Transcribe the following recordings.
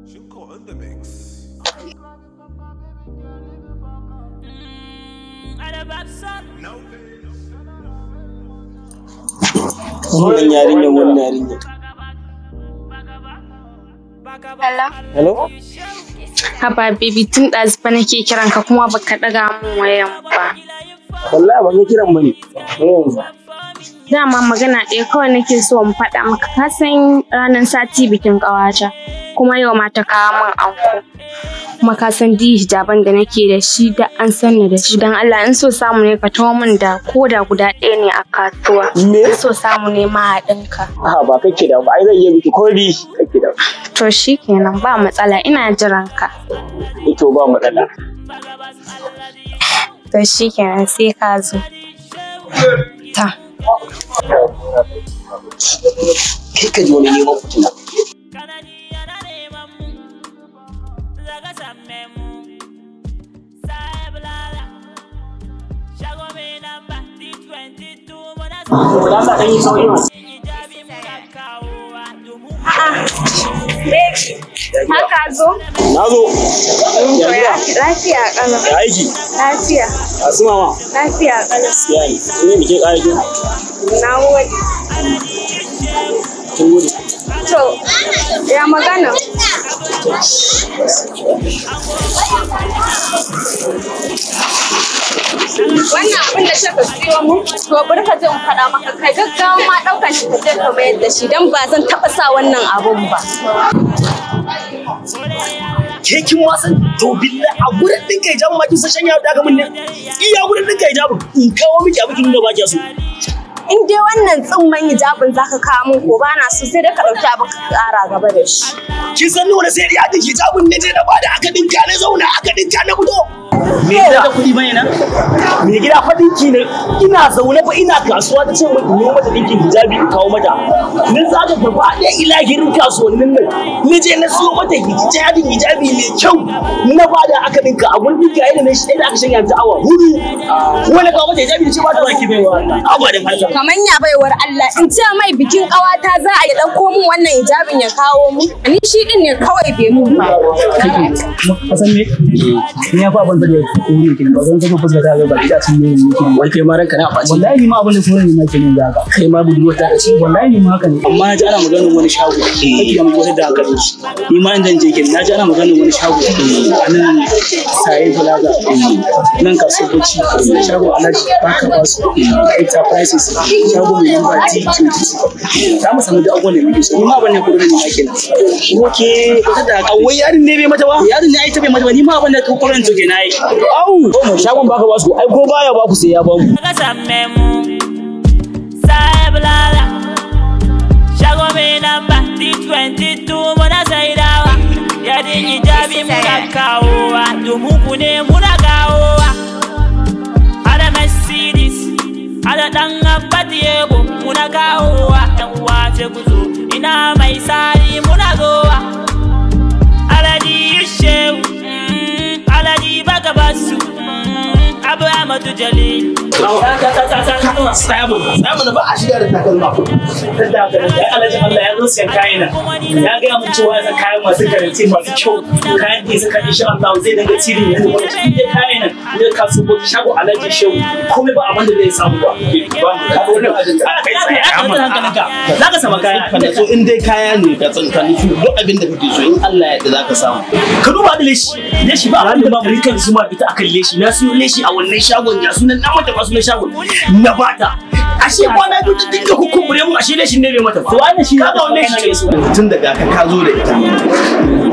Shinko on the mix. Wannan yarinyar, wannan yarinyar. Hello? Hello? Haba baby, tun ɗazu fa nake kiran ka kuma baka ɗaga min wayan ba. Wallahi ban ga kiran bane. Sai yanzu. Dama magana ɗaya kawai nake so in faɗa maka. Ka san ranar sati bikin ƙawata, kuma yau ma ta kawo min anko. Kuma ka san di hijaban da nake da shi da an san ni da shi. Don Allah in so samu ne ka taho min da ko da guda ɗaya ne a kasuwa. Me? In so samu ne ma a ɗinka. A'a, ba kake da ba, ai zan iya miki ko bi kake da. To shikenan, ba matsala, ina jiran ka. To ba matsala. To shikenan, sai ka zo. Ta. Kai ka ji wani neman fitina. Baby, haka zo? Na zo. Ya gida? Lafiya ƙalau. Ya aiki? Lafiya, A su mama. lafiya ƙalau. Ya ne. Kin yi bikin ƙara kin? Na gode. Kin gode. To, ya magana? Wannan abin da ka siyo mu, to bari ka je in faɗa maka, kai gaggawa ma ɗaukan shi ka je ka mayar da shi, don ba zan taɓa sa wannan abun ba. Ke kin wasan to billahi a gurin ɗinka hijabin ma kin san shanya da aka mun ne. Iya gurin ɗinka hijabin in kawo miki abin kin nuna ba kiya so. In dai wannan tsumman hijabin zaka kawo min ko ba na so, sai dai ka ɗauki abin ka ƙara gaba da shi. Kin san ni wani sai yadin hijabin ne je na bada aka ɗinka, na zauna aka ɗinka na fito. Me gida da kuɗi bane nan? Me gida fa ɗinki ne, ina zaune fa ina kasuwa ta ce min in yi mata ɗinkin hijabi in kawo mata. Na zaga gaba ɗaya ilahirin kasuwannin nan. Na je na siyo mata hijabin hijabi mai kyau na bada aka ɗinka, a gurin ɗinka yadda na shi ɗaya da aka shanya ta awa 4. Wani kawo mata hijabi da ce ba ta baki baiwa Allah. Abadan Allah. Kaman ya baiwar Allah, in ce mai bikin ƙawata za a yi ɗauko min wannan hijabin ya kawo mu. Ni shi ɗin ne kawai bai mun ba. Kasan me ni ya fa abin da kore kin ba zan saka fuska ta ga baki da sun yi ni kin. Wai kai ma ranka na ɓaci. Wallahi ni ma abin da kore ni ma kenan da haka. Kai ma budurwar ta ce. Wallahi ni ma haka ne, amma na ji ana maganin wani shago kake da mu da haka ne, ni ma in je kin na ji ana maganin wani shago a nan Saye Plaza, nan kasuwar Bauchi, shago Alhaji Baka Basu Enterprises, shago mai namba T22. Za mu samu duk abubuwan da muke so. Ni ma abin da kore ni ma kenan. Oke. Wata da haka. Wai yarin ne bai mata ba? Yarin ne ai ta bai mata ba, ni ma abin da koren to kenan ai. Au! Shagon baka basu, ai ko baya baku sai ya bamu. Muna kawowa domin ku ne muna kawowa. Hada Mercedes, hada ɗan Abba Diego muna kawowa. Yan uwa ce ku zo, ina mai sari muna zowa. Alhaji Shehu, Alhaji Baka Basu, Abu Ahmadu Jalil. Tsaya mana, ba a shiga da takalma. Da haka da Alhaji Allah ya zo siyan kayan nan. Ya gaya min cewa ya san kayan masu garanti, masu kyau. Kayan da ya saka insha Allah zai dinga cire yanzu wani cikin dai kayan nan. Ne kasu ko shago Alhaji Shehu komai ba abin da zai samu ba. Kai tsaya mana. Za ka sama kaya. Ka so in dai kaya ne ka tsinka ni duk abin da kake so, in Allah ya yarda zaka samu. Ka duba da leshi. Leshi ba abin da ba mu kan zuma ita akan leshi. Na siyo leshi a wannan shagon, ya sunan na mata ba sunan shagon. Na bata. Ashe kwana biyu ta dinga kukumbure mun, ashe leshin ne bai mata ba. To wannan shi Kaga wannan shi ce. Tun daga ka ka zo da ita.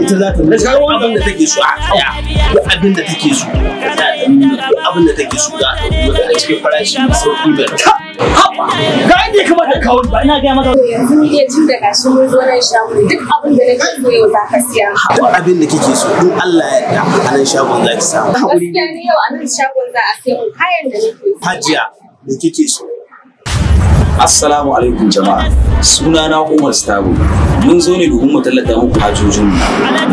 Ita za ta nuna duk abin da take so a tsaya. Duk abin da take so. Za ta nuna duk abin da take so, za ta nuna a cikin farashi mai sauƙi mai Haba! Ga inda ya kamata kawo Ba ina gaya maka. Yanzu ni dai tun da gashi mun zo nan shago, duk abin da nake so yau za ka siya. Duk abin da kike so, in Allah ya yarda a nan shagon za ki samu. Gaskiya ni yau a nan shagon za a siya mun kayan da nake so. Hajiya, me kike so? Assalamu alaikum jama'a. Sunana Umar Stabo. Mun zo ne domin mu tallata muku hajojinmu.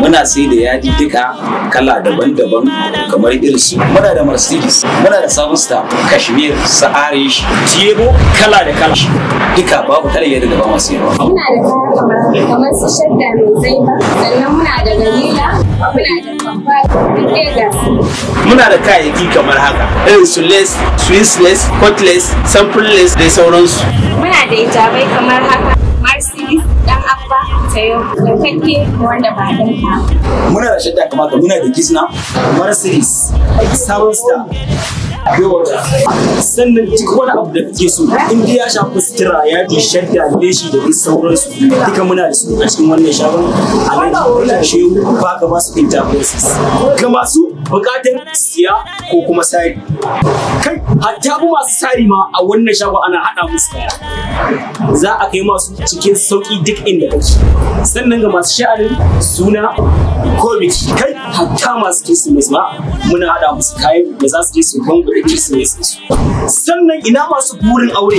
Muna sai da yadi duka kala daban-daban kamar irin su. Muna da Mercedes, muna da Seven Star, Kashmir, Sa'arish, Diego kala da kala. Duka babu kalar yadda da ba masu yawa. Muna da kaya kamar su shadda mai zaiba, sannan muna da galila, muna da kwamfa, duk dai ga su. Muna da kayayyaki kamar haka irin su lace, swiss lace, cutlass, sample lace da sauransu. Muna da hijabai kamar haka, Mercedes, dan Abba, Tayo, da kake wanda ba ɗinka. Muna da shadda kamar haka, muna da Gisna, Mercedes, Seven Star, Pure. Sannan duk wani abu da kake so, in dai ya shafi sutura, yadi, shadda, leshi da dai sauransu, duka muna da su a cikin wannan shagon Alhaji Shehu Baka Basu Enterprises. Ga masu bukatar siya ko kuma sari. Kai, hatta bu masu sari ma a wannan shagon ana haɗa musu kaya. Za a kai masu cikin sauƙi duk inda kake. Sannan ga masu sha'anin suna ko biki, kai hatta masu Kirsimeti ma muna haɗa musu kayan da za su je su bangare Kirsimeti su. Sannan ina masu burin aure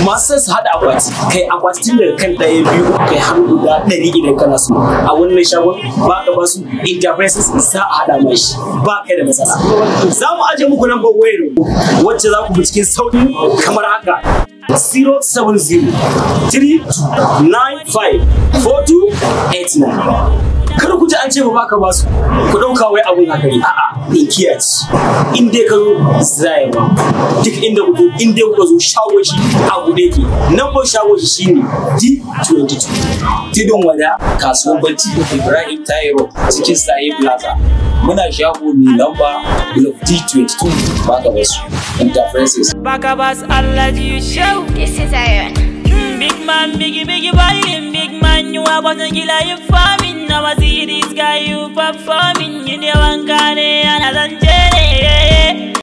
masu son su haɗa akwati, kai akwati tun daga kan ɗaya biyu uku kai har guda 100 idan kana so a wannan shagon ba ka basu enterprises za a haɗa mai shi ba kai da matsala. Za mu aje muku lambar wayar wacce za ku bi cikin sauƙi kamar haka 070-3295-4289. Kar ku ji an ce ba baka basu, ku ɗauka wai abun haka ne. A'a, inkiya ce. In dai ka zo za ya ba. Duk inda ku in dai kuka zo shagon shi a buɗe yake. Nambar shagon shi shine D22. Tudun Wada, kasuwar Bacci, Ibrahim Tairo cikin Saye Plaza. Muna shago mai lamba Block D22 Baka Basu Enterprises. Baka Bas Alhaji Shehu. This is Iron. Big man, biggie, biggie, violin. Big man, you are born killer, you farming. Now I see this guy, you performing. You the one guy, and I don't